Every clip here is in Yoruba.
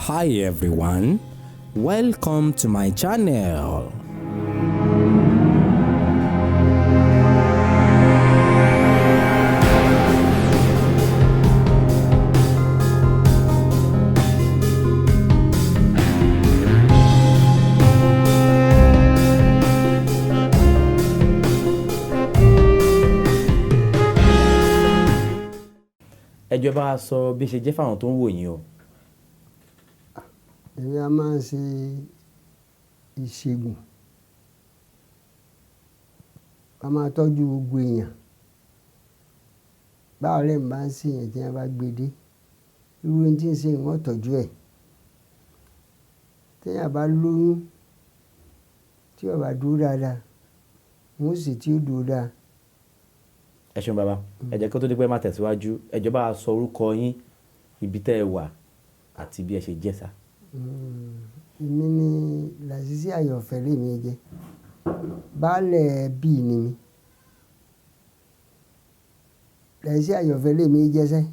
Hi everyone, welcome to my channel. Ẹ jọ̀ọ́, ẹ bá wa sọ bí ṣe jẹ́ fáwọn tó ń wò yín o. Èmi a máa ń ṣe ìṣègùn, a máa tọ́jú gbogbo èèyàn. Bá ọ̀rẹ́ mi bá ń ṣe èèyàn tí wọ́n bá gbe dé, irú ẹni tí ń ṣe wọ́n tọ́jú ẹ̀. Tí èèyàn bá lóyún, tí ó bá dúró dáadáa, wọ́n sì tí ó dúró dáa. Ẹ ṣeun bàbá. Ẹ jẹ́ kó tó di pé má tẹ̀síwájú, ẹ jọ̀ọ́ bá wa sọ orúkọ yín, ibi tẹ́ ẹ wà àti bí ẹ ṣe jẹ́ sá. Èmi ni Lásísí Àyànfẹ́ lèmi jẹ́. Baálẹ̀ bí ni mí. Lásísí Àyànfẹ́ lèmi jẹ́ sẹ́.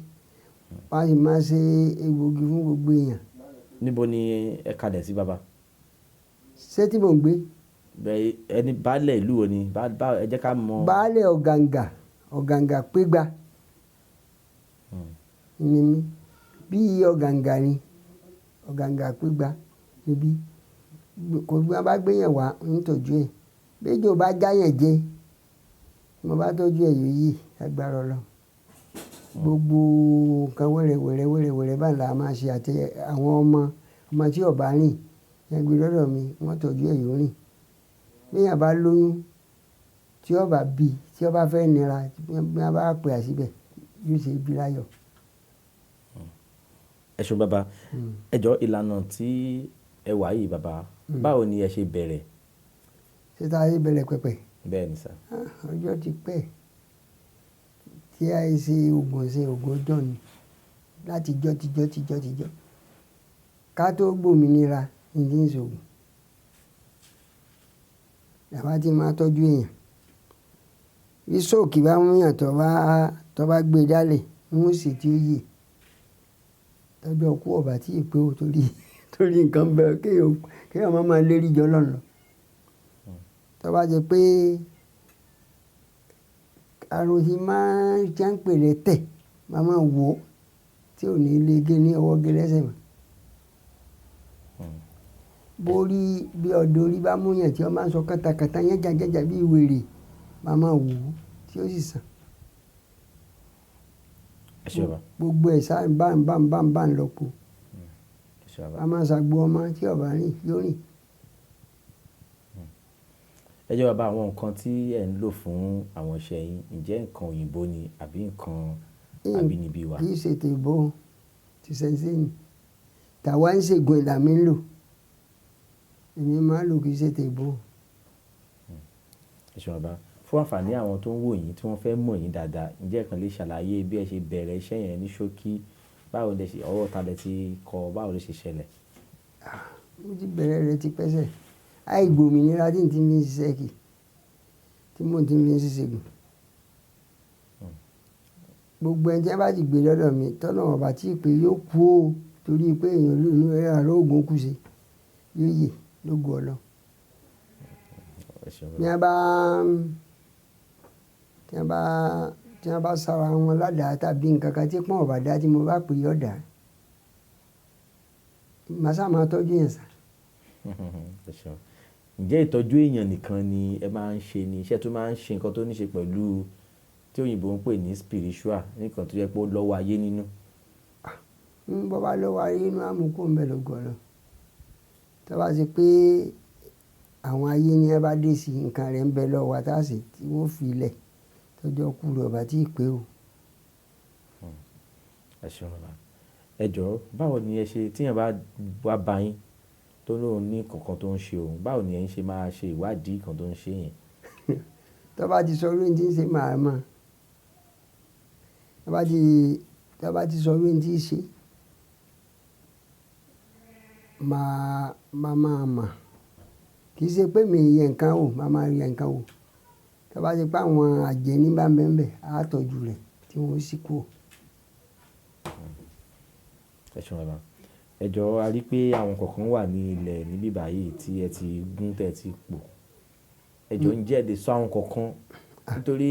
Wọ́n á sì máa ṣe egbògi fún gbogbo èèyàn. Níbo ni ẹ kalẹ̀ sí bàbá? Ṣé tí mò ń gbé? Bẹ́ẹ̀ ẹni baálẹ̀ ìlú wo ni? Ẹ jẹ́ ká mọ̀. Baálẹ̀ Ọ̀gàngà, Ọ̀gàngà Pégbà ni mí. Bí Ọ̀gàngà ni, Ọ̀gàngà Pégbà níbí. Kò bí wọ́n bá gbé yẹn wá, ń tọ́jú ẹ̀. Bí ejò bá já yẹn jẹ, mo bá tọ́jú ẹ̀ yóò yè lágbára Ọlọ́run. Gbogbo nǹkan wẹ́rẹ́ wẹ́rẹ́ wẹ́rẹ́ wẹ́rẹ́ báyìí la máa ṣe àti àwọn ọmọ, ọmọ tí ò bá rìn, yẹn gbé lọ́dọ̀ mi, wọ́n tọ́jú ẹ̀ yóò rìn. Bí èèyàn bá lóyún, tí ó bá bí, tí ó bá fẹ́ nira, bí wọ́n bá pè á síbẹ̀, yóò ṣe bí láyọ̀. Ẹ ṣeun bàbá. Ẹ jọ̀ọ́, ìlànà tí ẹ wà yìí bàbá, báwo ni ẹ ṣe bẹ̀rẹ̀? Ṣé tá a ṣe bẹ̀rẹ̀ pẹ̀pẹ̀? Bẹ́ẹ̀ ni sà. Ọjọ́ ti pẹ́ tí a ṣe oògùn ṣe oògùn ọjọ́ ni láti jọ́ tijọ́ tijọ́ tijọ́. Ká tó gbòmìnira ní ti ń ṣe ògùn. Bàbá tí máa tọ́jú èèyàn. Bí sóòkì bá mú èèyàn tó bá gbé dálẹ̀, wọ́n sì tí ó yè. Tọ́jú ọkú ọ̀bà tí ì pé o torí torí nǹkan bẹ́ẹ̀ kéèyàn máa máa lérí jọ lọ́nà lọ. Tó bá jẹ́ pé àrùn tí máa ń jẹ́ ń pè lẹ́tẹ̀, máa máa wò ó tí ò ní lè gé ní ọwọ́ gé lẹ́sẹ̀ mọ́. Bórí bí ọ̀dọ̀ orí bá mú èèyàn tí ó máa ń sọ kàtàkàtà yẹn jàjàjà bí wèrè, máa máa wò ó tí ó sì sàn. Ẹ ṣeun bàbá. Gbogbo ẹ̀ sáà ń bá ń bá ń bá ń bá ń lọ po. Ẹ ṣeun bàbá. A máa ṣàgbo ọmọ tí ò bá rìn yóò rìn. Ẹ jọ̀ọ́ bàbá, àwọn nǹkan tí ẹ̀ ń lò fún àwọn iṣẹ́ yín, ǹjẹ́ nǹkan òyìnbó ni àbí nǹkan abínibí wa? Kì í ṣe tèbó, ti ṣẹ̀ṣẹ̀ ni. Tàwa ń ṣègùn ìlà mi ń lò. Èmi máa ń lò kì í ṣe tèbó. Ẹ ṣeun bàbá. Fún àǹfààní àwọn tó ń wò yín tí wọ́n fẹ́ mọ̀ yín dáadáa, ǹjẹ́ ẹ kàn lè ṣàlàyé bí ẹ ṣe bẹ̀rẹ̀ iṣẹ́ yẹn ní ṣókí? Báwo lẹ ṣe, ọwọ́ ta lẹ ti kọ́, báwo ló ṣe ṣẹlẹ̀? Mo ti bẹ̀rẹ̀ rẹ̀ ti pẹ́sẹ̀. Àìgbòmìnira tí n ti fi ń ṣiṣẹ́ kì, tí mò ń ti fi ń ṣiṣẹ́gun. Gbogbo ẹni tí wọ́n bá ti gbé lọ́dọ̀ mi, tọ́nà ọ̀bà tí ì pé yóò kú o torí pé èèyàn ló ní ẹ̀rọ òògùn kú sí, yóò yè lógo Ọlọ́run. Ẹ ṣeun Bí bàbá. wọ́n bá, tí wọ́n bá, tí wọ́n bá sára wọn ládàá tàbí nǹkan kan tí pọ́n ọ̀bà dá tí mo bá pè yóò dà. Màá sá máa tọ́jú èèyàn sá. Ẹ ṣeun. Ǹjẹ́ ìtọ́jú èèyàn nìkan ni ẹ máa ń ṣe ni? Iṣẹ́ tó máa ń ṣe nǹkan tó ní ṣe pẹ̀lú tí òyìnbó ń pè ní spiritual, nǹkan tó jẹ́ pé ó lọ́wọ́ ayé nínú. Ń bọ́ bá lọ́wọ́ ayé inú á mú kó ń bẹ lógo Ọlọ́run. Tí wọ́n bá ṣe pé àwọn ayé ni ẹ bá dé sí nǹkan rẹ̀ ń bẹ lọ́wọ́ wa tá sì tí wọ́n fi lẹ̀ tọ́jú ọkú rẹ̀ ọ̀bà tí ì pé o. Ẹ ṣeun bàbá. Ẹ jọ̀ọ́, báwo ni ẹ ṣe tí èèyàn bá wá bá yín tó lóun ní nǹkan tó ń ṣe òun, báwo ni ẹ ń ṣe máa ṣe ìwádìí nǹkan tó ń ṣe yẹn? Tí wọ́n bá ti sọ irú ẹni tí ń ṣe màá mọ̀. Tí wọ́n bá ti sọ irú ẹni tí ń ṣe, màá máa mọ̀. Kì í ṣe pé mi yẹ nǹkan wò, màá máa yẹ nǹkan wò. Tí wọ́n bá ṣe pé àwọn àjẹ́ ní bá ń bẹ ń bẹ, á tọ́jú rẹ̀ tí wọ́n ó sì kú. Ẹ ṣeun bàbá. Ẹ jọ̀ọ́, a rí pé àwọn kọ̀ọ̀kan wà ní ilẹ̀ níbí báyìí tí ẹ ti gún tẹ́ ti pò. Ẹ jọ̀ọ́, ǹjẹ́ ẹ lè sọ àwọn kọ̀ọ̀kan? Nítorí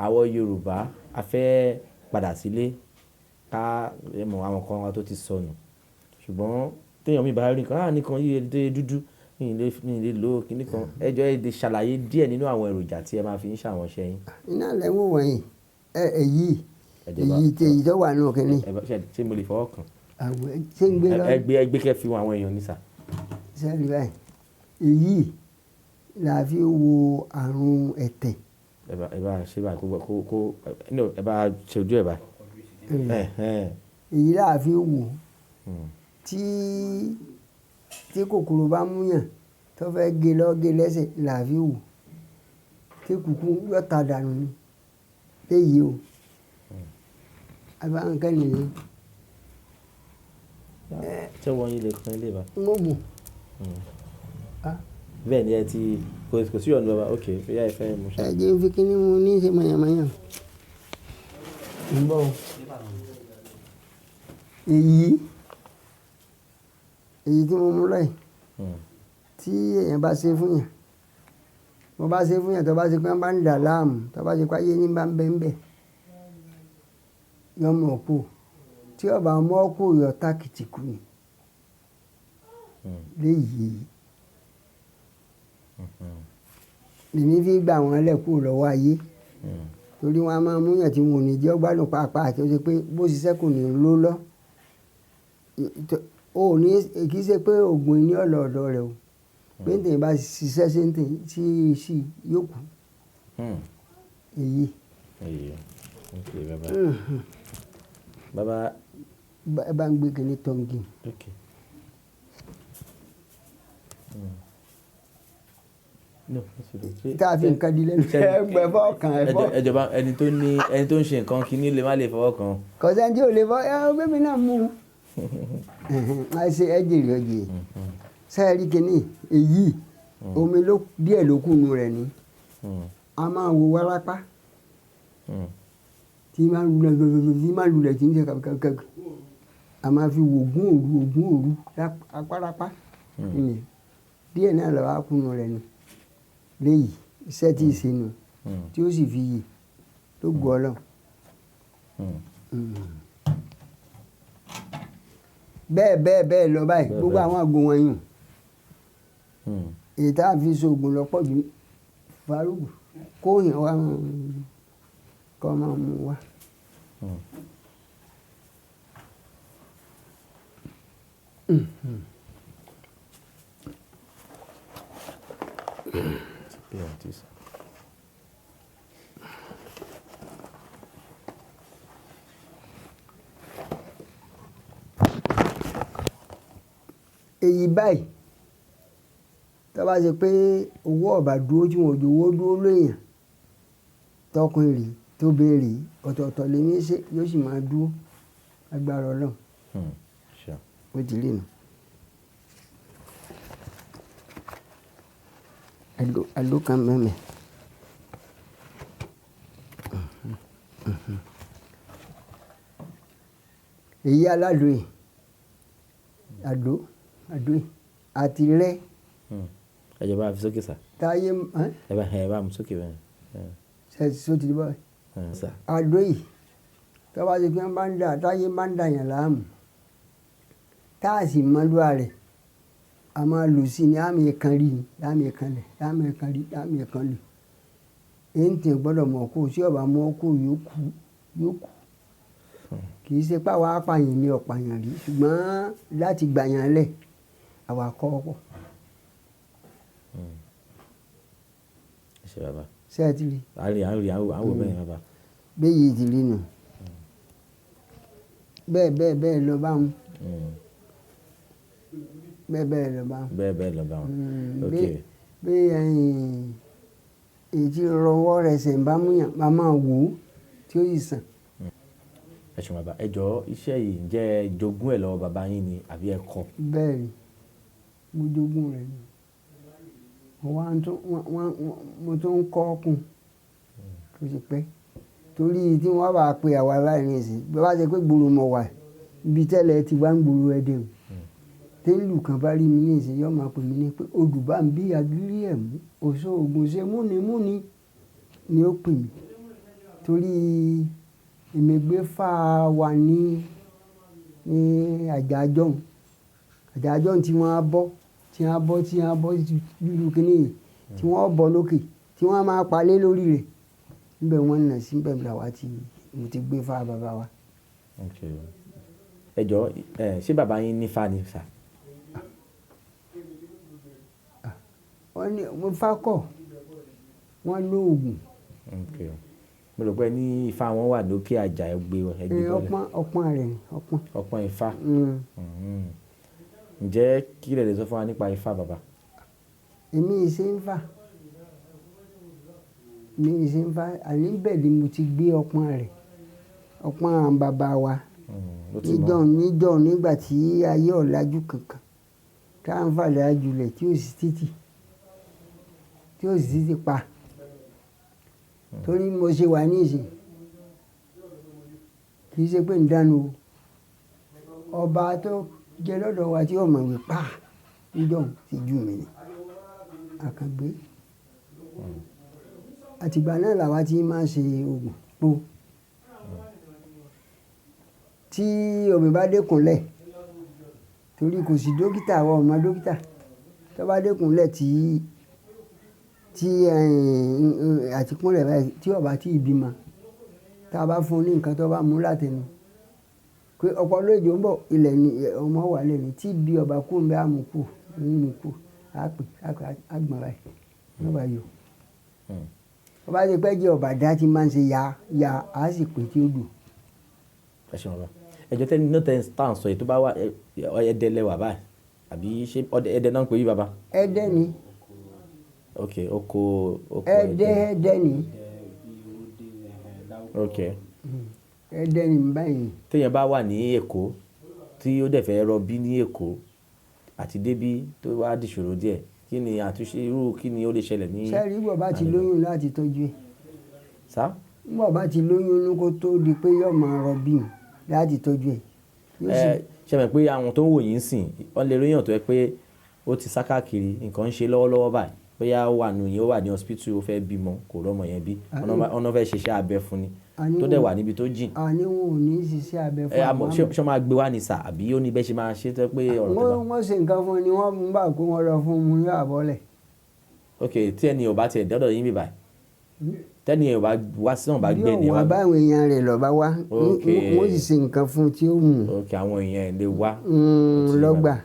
àwọn Yorùbá a fẹ́ padà sílé ká ẹ mọ àwọn nǹkan wa tó ti sọnù. Ṣùgbọ́n tí èèyàn mi bá rí nǹkan, "à nìkan yìí dé dúdú, mi ì lè lò ó kíní kan." Ẹ jọ̀ọ́, ẹ lè ṣàlàyé díẹ̀ nínú àwọn èròjà tí ẹ máa fi ń ṣàwọn iṣẹ́ yín. Iná lẹ́ ń wò wọ̀nyí. Ẹ èyí Ẹ jọ̀ọ́ èyí tí èyí tó wà nínú kínní. Ẹ bá ṣé mo lè fọwọ́ kàn? Àwẹ̀ ṣé ń gbé lọ? Ẹ gbé kẹ́ fi wọn àwọn èèyàn ní sà. Sẹ́ẹ̀rì báyìí. Èyí là fi wo àrùn ẹ̀tẹ̀. Ẹ bá ṣe báyìí kó no, ẹ bá ṣe ojú ẹ̀ báyìí. Ẹ̀hẹ́n. Èyí là fi wò tí kòkòrò bá mú yàn tó fẹ́ gé lọ gé lẹ́sẹ̀ là fi wò. Tí kùkú yóò ta dànù ni. Léyìí o. Àbá nǹkan nìyẹn. Ṣé wọ́n yín lè kan ilé bá? N ó mú. Ah. Bẹ́ẹ̀ ni ẹ ti kò sí ọ̀nà bàbá. Ok, bóyá ẹ fẹ́ mú ṣá. Ẹ jẹ́ n fi kíní mu ní ṣe mọ̀yànmọ́yàn. Ń bọ̀ o. Èyí tí mo mú lọ́yìí tí èèyàn bá ṣe fún yàn, mo bá ṣe fún yàn tó bá ṣe pé wọ́n bá ń dà láàmú, tó bá ṣe pé ayé ní bá ń bẹ ń bẹ, yọ mọ̀ kú. Tí ó bá mọ́ kú, yọ tákìtì kú ni. Léyìí. Lèmi fi gbà wọ́n lẹ̀ kúrò lọ́wọ́ ayé. Torí wọ́n á máa mú yàn tí wọn ò ní jẹ́ ó gbádùn pàápàá tí ó ṣe pé bó ṣiṣẹ́ kò ní ló lọ. O ò ní, kì í ṣe pé òògùn ní ọ̀lọ́ ọ̀dọ̀ rẹ̀ o. Pé ní tèmi bá ṣiṣẹ́ sí ní tèmi sí yóò kú. Èyí. Èyí. Ok, bàbá. Bàbá. Ẹ bá ń gbé kíní tọ́ǹgì. Ok. No, Tá a fi nǹkan di lẹ́nu. Ẹgbẹ́ fọ́ kan ẹ fọ́. Ẹ jọ̀ọ́, ẹni tó ní ẹni tó ń ṣe nǹkan kíní lè má lè fọwọ́ kan. Kò sẹ́ni tí ò lè fọ́, ẹ ọ bẹ́ẹ̀ náà mú un. Ẹ ṣe ẹ jèrè ọjẹ́. Ṣé ẹ rí kíní? Èyí omi ló díẹ̀ ló kù nù rẹ̀ ni. A máa wo wárápá. Tí máa ń lulẹ̀ gbogbogbò, tí máa ń lulẹ̀ tí ń ṣe kàkàkàkà. A máa fi wo ògún òru, ògún òru apárápá. Díẹ̀ náà ló wá kù nù rẹ̀ ni. Léyìí, iṣẹ́ tí ì ṣe nù, tí ó sì fi yè lógo Ọlọ́run. Bẹ́ẹ̀ bẹ́ẹ̀ bẹ́ẹ̀ lọ báyìí, gbogbo àwọn àgbo wọ̀nyí. Èyí tá a fi ṣe òògùn lọ́pọ̀ jù Faruku kó yàn wá kó máa mú wá. Yeah, this. Èyí báyìí, tó bá ṣe pé owó ọ̀bà dúró tí wọn ò jẹ́ owó dúró léèyàn, tọkùnrin rí, tóbìnrin rí, ọ̀tọ̀ọ̀tọ̀ lèmi ṣe yóò sì máa dúró agbára Ọlọ́run. Sure. Ó ti rí nu. Àdó kan mẹ́mẹ́. Èyí aládùn yìí, àdó, àdó yìí àti rẹ́. Ẹ jọ̀ọ́, bá fi sókè sà. Táyé ẹ́. Ẹ bá mú sókè bẹ́ẹ̀. Ṣé ṣó ti di báyìí? Sà. Àdó yìí, tó bá ṣe pé wọ́n bá ń dà, táyé bá ń dà yàn láàmú. Tá a sì mọlúwa rẹ̀, a máa lò sí ní àmì kan rí ni, àmì kan lẹ̀, àmì kan rí, àmì kan lè. Èyí tí gbọ́dọ̀ mọ̀ kó, tí ọba mọ̀ kó yóò kú, yóò kú. Kì í ṣe pé àwa apààyàn ni ọ̀pààyàn rí, ṣùgbọ́n láti gbà yàn lẹ̀, àwa kọ́ ọ pọ̀. Ẹ ṣé bàbá. Ṣé ẹ ti rí? À ń rí, à ń rí, à ń wò, à ń wò bẹ́ẹ̀ bàbá. Béyìí ti rí nù. Bẹ́ẹ̀ bẹ́ẹ̀ bẹ́ẹ̀ lọ bá wọn. Bẹ́ẹ̀ bẹ́ẹ̀ lọ bá wọn. Bẹ́ẹ̀ bẹ́ẹ̀ lọ bá wọn. Ok. Bí ẹ̀yin èyí tí rọwọ́ rẹ̀ ṣẹ̀ ń bá mú yàn, bá máa wò ó tí ó sì sàn. Ẹ ṣeun bàbá. Ẹ jọ̀ọ́, iṣẹ́ yìí, ǹjẹ́ ẹ jogún ẹ̀ lọ́wọ́ bàbá yín ni àbí ẹ kọ́? Bẹ́ẹ̀ ni, mo jogún rẹ̀ ni. Mo wá ń tún, wọ́n, wọ́n, mo tún ń kọ́ kún tó ti pẹ́. Torí tí wọ́n bá pe àwa báyìí ní ìsìn, bí wọ́n bá ṣe pé gbòòrò mọ̀ wà, ibi tẹ́lẹ̀ ti wá ń gbòòrò Ẹdẹ o. Tẹ́lù kan bá rí mi ní ìsìn yóò máa pè mí ní pé odù bá ń bí agírí ẹ̀ mú òṣó ògùn ṣe múnimúni ni ó pè mí torí èmi gbé fá wa ní àjàjọ́hun àjàjọ́hun tí wọ́n á bọ́ tí wọ́n á bọ́ tí wọ́n á bọ́ lúlu kínní yìí tí wọ́n bọ́ lókè tí wọ́n máa palẹ̀ lórí rẹ̀ níbẹ̀ wọ́n nà sí níbẹ̀ làwa ti mo ti gbé fá bàbá wa. Ẹ jọ̀ọ́ ẹ ṣé bàbá yín nífá ni sà? Wọ́n ní mo fá kọ̀ wọ́n lóògùn. Mo rò pé ní ifá wọn wà lókè àjà ẹgbẹ́ ẹgbẹ́ bọ́lẹ̀. Ọpọ́n rẹ̀ ni ọpọ́n. Ọpọ́n ifá. Ǹjẹ́ kí lẹ lè sọ fún wa nípa ifá bàbá? Èmi ṣe ń fà. Èmi ṣe ń fà. Àní bẹ́ẹ̀ ni mo ti gbé ọpọ́n rẹ̀. Ọpọ́n bàbá wa. Níjọ́ nígbà tí ayé ọ̀làjú kankan tá à ń fàlẹ́ àjùlẹ̀ tí ò sí títì tí ò sí títì pa. Torí mo ṣe wà ní ìsìn kì í ṣe pé ń dánu o. Ọba tó jẹ lọ́dọ̀ wa tí ọmọ ìwé pa níjọ́ ti ju mi ni Àkàngbé. Àtìgbà náà làwa ti máa ń ṣe oògùn po. Tí omi bá dékùnlẹ̀ torí kò sí dókítà àwọn ọmọ dókítà tó bá dékùnlẹ̀ tí àtikúnlẹ̀ báyìí tí ọba tí ìbímọ tá a bá fún un ní nǹkan tó bá mú látẹnu pé ọpọlọ ìjọ ń bọ̀ ilẹ̀ ni ọmọ wà lẹ́nu tí bí ọba kú ń bẹ́ àmú kú ń mú kú á pè á gbọ̀n báyìí ló bá yọ. Ọba ti pẹ́ jẹ́ ọba dá tí máa ń ṣe ya ya á sì pè tí ó dùn. Ẹ ṣeun bàbá. Ẹjọ tẹni náà tẹ tá à ń sọ yìí tó bá wà Ẹdẹ lẹwà báyìí àbí ṣé Ẹdẹ náà ń pè yí bàbá? Ẹdẹ ni. Ok, oko oko Ẹdẹ Ẹdẹ ni. Ok. Ẹdẹ ni báyìí. Téèyàn bá wà ní Èkó tí ó dẹ̀ fẹ́ rọbí ní Èkó àti débí tó wá dìṣòro díẹ̀ kí ni àtúnṣe irú kí ni ó lè ṣẹlẹ̀ ní. Sẹ́ẹ̀rí bọ̀ bá ti lóyún láti tọ́jú ẹ̀. Sá. Bọ̀ bá ti lóyún ní kó tó di pé yóò máa rọbí láti tọ́jú ẹ̀. Ẹ ṣe mọ̀ pé àwọn tó ń wò yín sìn wọ́n lè ríyàn tó yẹ pé ó ti sá káàkiri nǹkan ń ṣe lọ́wọ́lọ́wọ́ báyìí bóyá ó wà nù yín ó wà ní hospital ó fẹ́ bímọ kò rọ́mọ yẹn bí ọ̀nà fẹ́ ṣiṣẹ́ abẹ fún ni tó dẹ̀ wà níbi tó jìn. Àní wọn ò ní ṣiṣẹ́ abẹ fún àwọn. Ṣé wọ́n máa gbé wá ní sà àbí ó ní bẹ́ẹ̀ ṣe máa ṣe tó pé ọ̀rọ̀ tó bá. Wọ́n ṣe nǹkan fún ni wọ́n mú bá kó wọn lọ fún un yóò àbọ̀lẹ̀. Ok, tí ẹni ò bá tiẹ̀ dọ́dọ̀ yín bíbáyìí tẹ́ni ò bá wá sí náà bá gbé ni. Yóò wá báwọn èèyàn rẹ̀ lọ́ba wá wọ́n sì ṣe nǹkan fún tí ó wù. Ok, àwọn èèyàn lè wá. Lọ́gbà.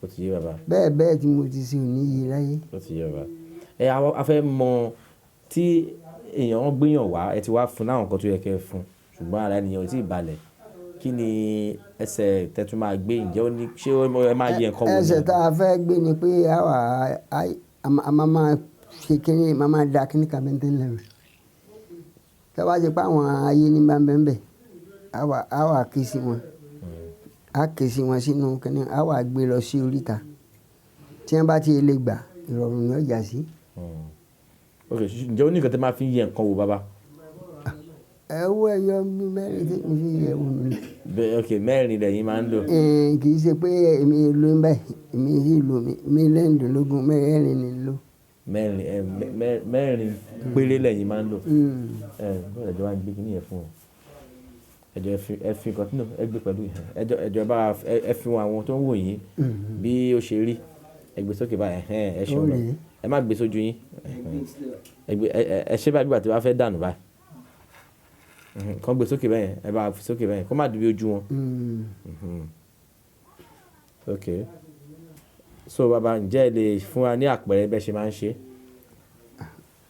Ó ti yé bàbá. Bẹ́ẹ̀ bẹ́ẹ̀ tí mo ti ṣe ò ní yé láyé. Ó ti yé bàbá. Ẹ a fẹ́ mọ tí èèyàn gbéyàn wá ẹ ti wá fún láwọn nǹkan tó yẹ kẹ́ ẹ fún ṣùgbọ́n ara ènìyàn ò tí ì balẹ̀ kí ni ẹsẹ̀ tẹ́tún máa gbé ǹjẹ́ ó ní ṣé ẹ máa yẹ nǹkan wò ni. Ẹsẹ̀ tá a fẹ́ gbé ni pé a máa ṣe kíní máa máa da kíní kan bẹ́ẹ̀ lẹ́rù tá a bá ṣe pé àwọn ayé ní bá ń bẹ́ẹ̀ bẹ́ẹ̀ á wà ké sí wọn á ké sí wọn sínú kíní á wà gbé lọ sí oríta tí wọ́n bá ti lè gbà ìrọ̀rùn ni ó jà sí. Ok, ǹjẹ́ ó ní nǹkan tí máa fi yẹ nǹkan wò bàbá? Ẹ wo ẹyọ mẹ́rin tí mo fi yẹ wò mí. Ok, mẹ́rin lẹ́yìn máa ń lò. Kì í ṣe pé èmi ló ń bẹ̀ èmi sì lò mí mẹ́rìndínlógún mẹ́rin ni lò. Mẹ́rin péré lẹ́yìn máa ń lò. Bọ́ọ̀lù ẹ̀jọ̀ wa ń gbé kíní yẹn fún ọ. Ẹ̀jọ̀ ẹ fi nǹkan tínú ẹ gbé pẹ̀lú ẹ̀jọ̀ bá ẹ fi àwọn tó ń wò yín bí ó ṣe rí ẹ gbé sókè báyìí ẹ ṣeun lọ ẹ má gbé sójú yín ẹ ṣe báyìí bí tí wàá fẹ́ dànù báyìí kàn gbé sókè bẹ́yẹn ẹ bá fi sókè bẹ́yẹn kó má dùn bí ojú wọn. Ok, so bàbá ǹjẹ́ ẹ lè fún wa ní àpẹẹrẹ bẹ́ẹ̀ ṣe máa ń ṣe?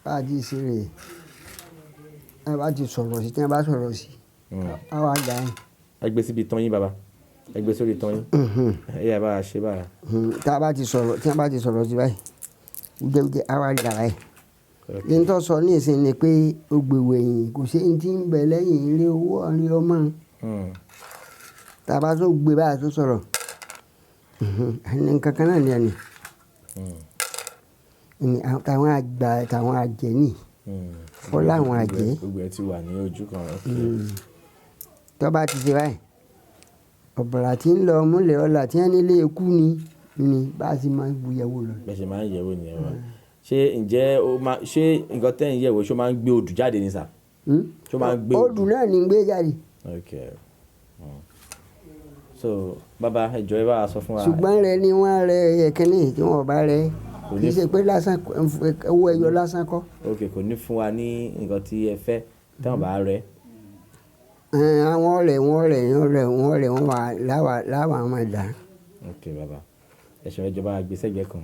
Bá a ti ṣe rè é bá ti sọ̀rọ̀ sí tí wọ́n bá sọ̀rọ̀ sí á wá dà yín. Ẹ gbé síbi tán yín bàbá ẹ gbé sórí tán yín ẹ yà bá a ṣe báyà. Tá a bá ti sọ̀rọ̀ tí wọ́n bá ti sọ̀rọ̀ sí báyìí wújẹ́wújẹ́ á wá dà báyìí. Ní tó sọ ní ìsìn ni pé ó gbèwò ẹ̀yìn kò sí ní ti ń bẹ lẹ́yìn ilé owó ọ̀rẹ́ ọmọ. Tá a bá tó gbé báyà tó sọ̀rọ̀ ẹni kankan náà ni ẹni táwọn àgbà táwọn àjẹ́ nì ó láwọn àjẹ́. Gbogbo ẹ ti wà ní ojú kan. Tó bá ti ṣe báyìí ọ̀bàrà tí ń lọ múlẹ̀ ọ̀la tí wọ́n nílé ikú ni. Ni bá a sì máa ń yẹ̀wò lọ. Bẹ́ẹ̀ ṣe máa ń yẹ̀wò nìyẹn wa. Ṣé ǹjẹ́ ó máa ṣé nǹkan tẹ́ ń yẹ̀wò, ṣó máa ń gbé odù jáde ní sà? Ṣó máa ń gbé odù náà ní gbé jáde. Ok. So bàbá, ẹ jọ̀ọ́, ẹ bá wa sọ fún wa. Ṣùgbọ́n rẹ ni wọ́n rẹ ẹ̀kínní tí wọ́n bá rẹ, Kò kì í ní ṣe pé lásán owó ẹyọ lásán kọ́. Ok, kò ní fún wa ní nǹkan tí ẹ fẹ́ tí wọ́n bá rẹ. Ẹn, àwọn ọ̀rẹ́ wọn rẹ̀ wọ́n rẹ̀ wọ́n rẹ̀ wọ́n wà láwà láwà máa dà. Ok bàbá, ẹ ṣeun. Ẹ jọ̀ọ́, bá wa gbé sẹ́gbẹ̀ẹ́ kan.